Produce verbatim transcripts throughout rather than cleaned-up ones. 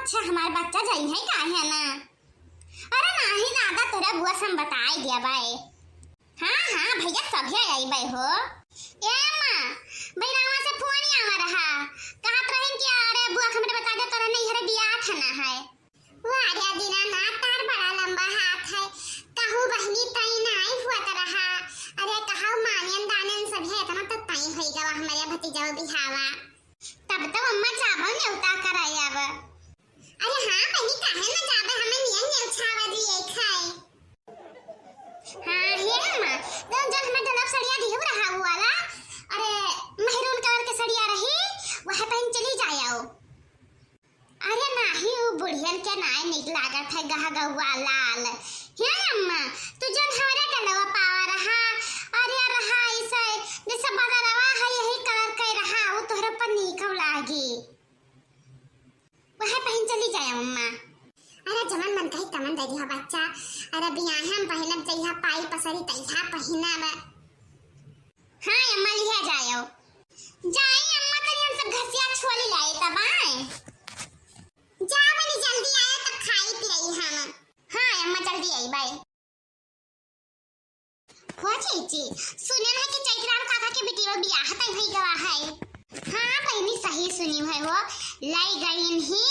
अच्छा, हमार बच्चा जइहैं काहे ना? अरे नाही दादा, तोहरे बुआ से हम बताई देबै। हाँ, हाँ भैया, सभे अइबै हो। ए अम्मा, बहिनवा से फोन आवा रहा, कहत रहिन कि अरे बुआ, हमरे बता दे, तोरे नैहरे बियाह खाना है। वाह रे दीनानाथ, तार बड़ा लंबा हाथ है, कहूँ बहिनी तई नाई हुआ त रहा। अरे कहूँ मानियन दानन सभे इतना तो तई होई गवा हमरे भतीजवा बिहावा। तब तो अम्मा जाबो नेवता कराई अब। अरे हाँ बहिनी, काहे न जाबे, हमें नियन नेवछावा दिए खाए। हाँ हे अम्मा, तो जब हमें डलब सड़िया दिहु रहा उ वाला, अरे मैरून कलर के सड़िया रही, वह पहन चली जायो। अरे नाही, उ बुढ़ियन के नाय नीक लागत है गहगहुआ लाल। हे अम्मा, तू जौन हमारे डलवा पावा रहा, अरे रहा ऐसे जैसे बदरवा है यही कलर के रहा, उ तोहरे पर नीक लागी। वह पहन चली जाए अम्मा। अरे जमन मन कही तमन दे दिया बच्चा। अरे बियाहे में पहिनब जइहा पाई पसरी तइहा पहिनब। हाँ अम्मा, लिहे जायो। जाई अम्मा, तनी हम सब घसिया छोली लाई तब आए। जा बनी जल्दी आए तब खाई पियई हम। हाँ अम्मा, जल्दी आई, बाय। हो जीजी, सुने है कि चैतराम काका के बेटी वो बियाह तय होई गवा है। हाँ बहिनी, सही सुनी है वो, लाई गईन ही।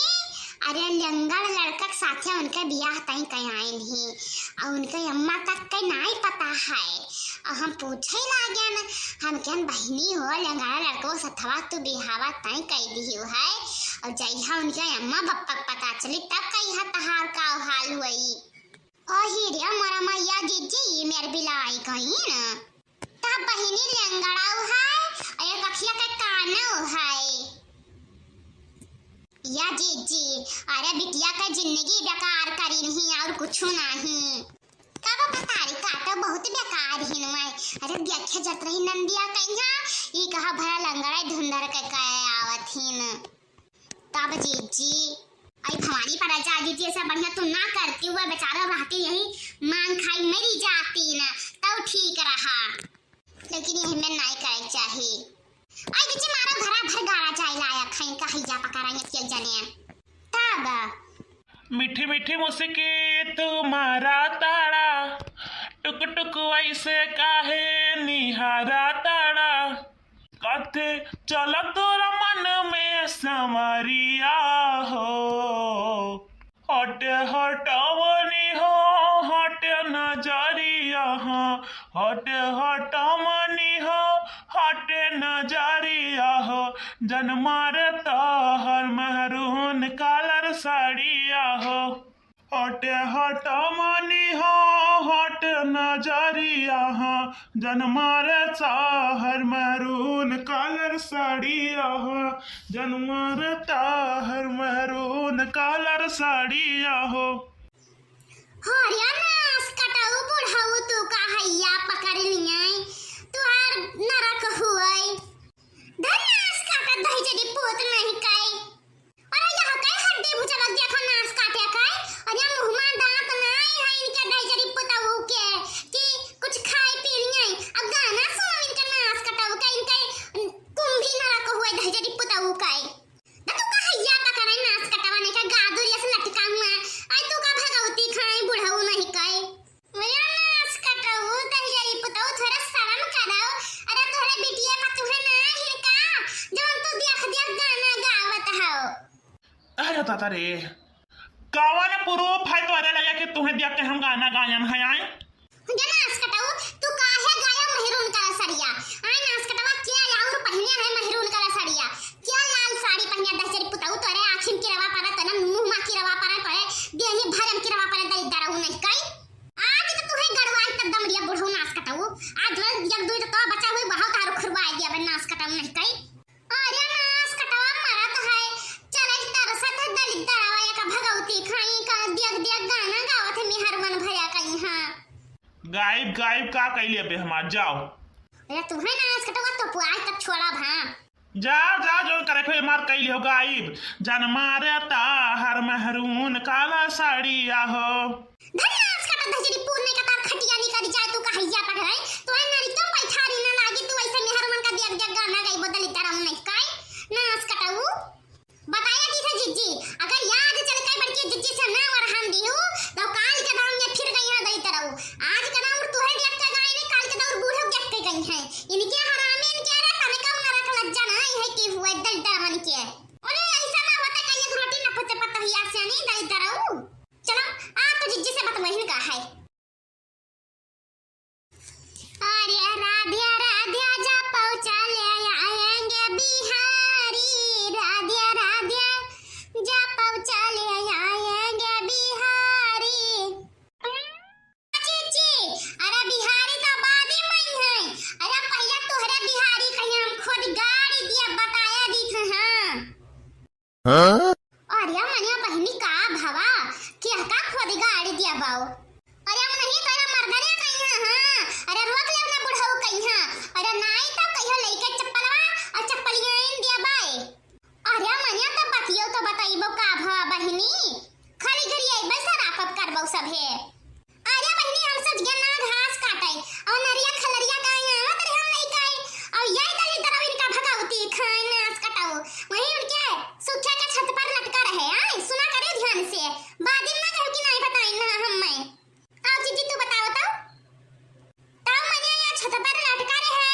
अरे लंगड़ लड़का के साथे उनके बियाह तय कयाइन ही, और उनके अम्मा तक के नाई पता है। और हम पूछे लागन, हम कहन बहिनी हो, लंगड़ा लड़को सथवा तू बिहावा तय कई दिहु है, और जइहा उनके अम्मा बप्पा के पता चली तब कहिहा तहार का हाल हुई। ओही रे मोरा मैया जीजी, मेर बिलाई गईन। तब बहिनी लंगड़ाऊ है, और एक अखिया के कानऊ है। या जीजी, अरे बिटिया का जिंदगी बेकार करी नहीं और कुछ नहीं। का बा पतारी का तो बहुत बेकार ही नुआई। अरे देखे जत रही नंदिया कहिया, ई कहा भरा लंगड़ा धुंधर के कहे आवत ही न। तब जीजी, आई भवानी पर जा जीजी, ऐसा बढ़िया तू ना करती हुआ, बेचारा रहती यही मांग खाई मरी जाती ना, तब ठीक रहा। लेकिन यही में नाई करे के चाही। आई जीजी मारो घरा भर गाड़ा जाए लायक है, इनका हैया पकड़ाएंगे के जने। तब मीठी मीठी मुस्की तुम्हारा ताड़ा, टुक टुक वैसे काहे निहारा ताड़ा। कथे चल तोरा मन में संवरिया हो, हट हटवनी हो, हट नजरिया हो, हट हटवनी हो, हट नजरिया हो, जन मारता हर महरून कालर साड़िया हो। हट हटवनी हो, हट नजरिया हो, जन मारे चाहर महरून कालर साड़िया हो, जन मारे चाहर महरून कालर साड़िया हो। हरिया नास कटाऊ बुढ़ऊ तू का हैया पकड़ लियाई, तुहार नरक हुआई। धर नास काटा दहिजरी पूत नहीं काई। अरे यह कई हड्डी भुजलक देखा नास काटे कई। अरे मुँह मा दाँत नाई है इनके दहिजरी पुतऊ के कि कुछ खाई पी लियाई। अब गाना सुनो इनके नास कटाऊ के, इनके कुंभी नरक हुए दहिजरी पुतऊ के। ना तू का हैया पकड़े नास कटावा नहीं का गादुरिया से लटका हुआ। आई तू का भगवती खाई बुढ़ऊ नहीं कई। अरे नास कटऊ, दहिजरी पुतऊ, थोड़ा शर्म करऊ। अरे तोहरे बिटिया का तुहे ना है का, जौन तू देख देख गाना गावत हऊ। अरे दादा रे, कवन proof है तोहरे लगे कि तुहे देख के हम गाना गायन है, आए? अरे नास कटऊ, तू काहे गाया महरून का सड़िया? आए नास कटवा, के और पहिने है महरून का सड़िया? के लाल साड़ी पहिने दहिजरी पुतऊ, तोरे आँखिन की रवा पड़ा, तोरे मुँह मा की रवा पड़ा, तोरे देही भरम की रवा पड़ा, दरिद्रऊ नहीं कई। आज तो तुहे गड़वाई तब दमड़िया बुढ़ऊ नास कटाऊ। आज वे एक दुई तो बचा हुई बहाव तारो खुरवाई दिया बे नास कटाऊ नहीं कई। अरे नास कटावा मरत है, चले तरसत है दलिद्दरवा एक भगवती खाई का दियक दियक गाना गावत है मेहरवन भया कहीं हाँ। गायब गायब का कैले बे हमार जाओ। अरे तुहे नास कटावा तो पुआई तक छोड़ा भा। जा, जा, जौन करे खोए मार कइले हो गाइब। जन मारे ताहर महरून काला साड़िया हो। धन्नास काटा दहिजरी पूत नहीं का तार खटिया निकल जाए, तू कहैया पढ़ रहे। तो है नारी तुम बैठारी ना लागी, तू ऐसे मेहरमन का दिया दिया गाना गाई बदली तरह नहीं काई। नास कटाऊ। बताया की थे जीजी, अगर याद चल हुआ दरिद्र मन के। अरे ऐसा ना होता कहीं एक रोटी ना पचे पतोहिया से नहीं दरिद्र रहू। चलो, आ तो जिज्जी से बतवहिन का है। अरे राधे राधे जा पहुँचा ले आएंगे बिहारी, राधे राधे जा पहुँचा ले आएंगे बिहारी। चीची, अरे बिहारी तो बादी में है। अरे पहले तोहरे बिहारी कहीं हम खुद गाड़ी दिया बताया दी थे, हाँ। हाँ? अरे मनिया बहिनी का भवा, के का खुद गाड़ी दिया बाओ। अरे हम नहीं तोरा मर्दने कहीं है, हाँ। अरे रोक ले ना बुढ़ऊ कहीं है। अरे नाई तो कहियो लइके चप्पलवा और चप्पलियाइन दिया बाए। अरे मनिया तो बतियो तो बताइबो का भवा बहिनी, खाली घरी आइबे सरापत करबो सभे। अरे बहिनी हम सज गया ना घास काटे और नरिया खलरिया का यहाँ आवत रहे हम नहीं काई और यही दलित तरह इनका भगवती खाए नाश कटाओ। वहीं उनके सूखे के छत पर लटका रहे। आए सुना करे ध्यान से, बादिन ना कहो कि नहीं बताई ना हम मैं। आओ जीजी तू बताओ तो। तब मने या छत पर लटका रहे,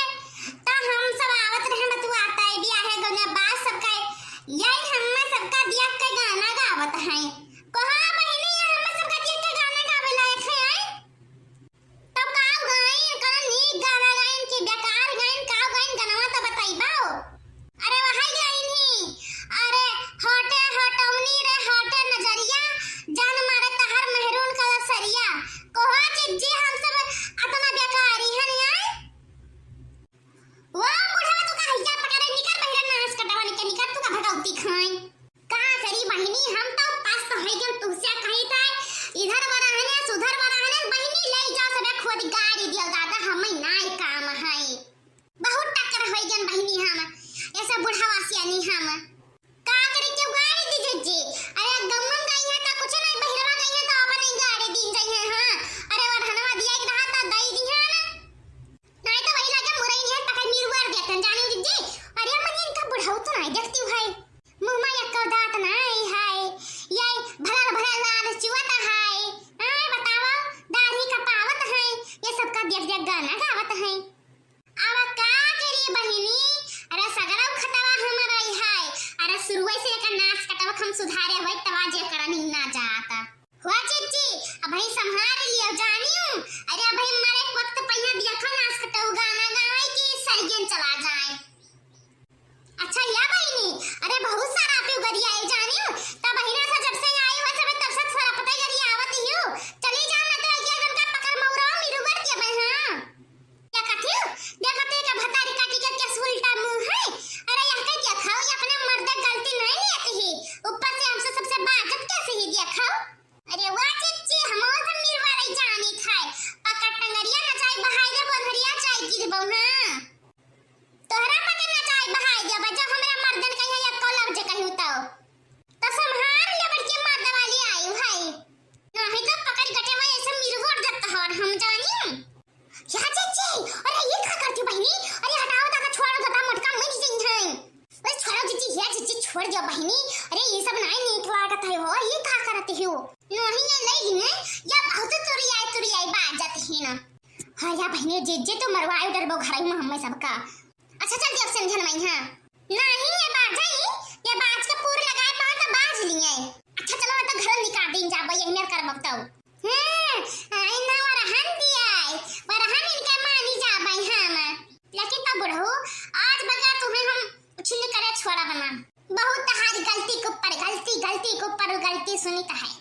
त हम सब आवत रहे बतुआते बियाहे गौने बात सबका, यही हम्मे सबका दिया के गाना गावत हैं। कहा बहिनी, ये हम्मे सबका दिया के गाना गावे लायक है, आए? तब का गाइन, कौन नीक गाना गाइन कि बेकार गाइन, का गाइन गनवा त बताइबो? अरे वही गाइन ही, अरे हटे हटौनी रे हटे नजरिया, जान मारे तहर मेहरून का सरिया। कोहा जिज्जी हम सब अतना बेकारी हन आए? वो बुढ़वा तू का हैया पकड़े निकर बहिरा नाश कटवा निकर निकर तू का भगवती खाई। का करी बहिनी हम तो पास तो है गन तुहसे कही था इधर बरहने सुधर बरहने बहिनी ले जा सबे खुद गाड़ी दिया दादा हमें नाई काम है। बहुत टक्कर होई गन बहिनी हम, ऐसा बुढ़ावा सियानी हम। का करे के गाड़ी दी जिज्जी? अरे गम्मन गई है ता कुछ नहीं, बहिरवा गई है ता अपन ही गाड़ी दी जाई है। हाँ, अरे वरहनवा दिया एक रहा ता दई दी है ना। नहीं तो वही लगे मुरई नहीं है, पकड़ मीरुआर देतन जानी जिज्जी। अरे मने इनका बुढ़ऊ तो नहीं देखती है, मुँह में एक दांत नहीं है, ये भरल भरल लाल चुअत है। आए बतावा, दाढ़ी कपावत है, ये सबका देख देख गाना गावत है। अब का करी बहिनी, अरे सगरो खतवा हमर रही है, अरे शुरुए से एकर नाश कटवा हम सुधारे हुए तवा जे करन ही ना जाता। हो जिज्जी, अबही संभार लियो जानियो, अरे अबही मारे एक वक्त पहिया दिया खा नाश कटऊ गाना गावे कि सरगेन चला जाए। अच्छा या बहिनी, अरे बहुत सारा पे उगरिया है जानियो, तब बहिना से जब से आई हुआ सब तब से सारा पता गरिया आवत ही हो, चली जाओ ना तो एक जन का पकड़ मौरा मिरुगर के बहिना। क्या कहती हो? देखते का भतारी काटी के केस उल्टा मुंह है। अरे यहाँ के देखाओ, ये अपने मर्द गलती नहीं लेती ही। ऊपर से हमसे सबसे बाजत कैसे ही देखाओ? अरे वाह चिच्ची, हम तो मिरवा रही जानी खाए। पकड़ टंगरिया नचाई बहाई रे बोधरिया चाय गिरबो हाँ। तोहरा पकड़ नचाई बहाई देबा जब हमरा मर्दन कहियो या कौलब जे कहियो तो। तो संभार ले बड़की मर्द वाली आई भाई। नहीं तो पकड़ गटे में ऐसे मिरगोट देता हवन हम जानी। या चीची, अरे ये का करती बहिनी? अरे हटाओ ता छोड़ दो ता मोटका मर जइहै। अरे छोड़ो चीची, या चीची छोड़ दो बहिनी। अरे ये सब नाई नीक लागत है हो, ये का करती हो? नहीं ये ले ने, या बहुत तुरियाई तुरियाई बाजत ही ना। हाँ या बहिनी, जे जे तो मरवाई डरबो घर में हमें सबका। अच्छा चल दिया समझन में हाँ। नहीं ये बाजई, ये बाज के पूर लगाए पाओ तो बाज लिए। अच्छा चलो मैं तो घर निकाल दिन जाबो यही मेर करबो तो। हाँ, आई ना वरहन दिया है, वरहन इनके मानी जाबे हम। लेकिन तो बुढ़ऊ, आज बगैर तुम्हें हम कुछ नहीं करे छोड़ा बना। बहुत तहारी गलती के ऊपर गलती, गलती के ऊपर गलती सुनी तो है।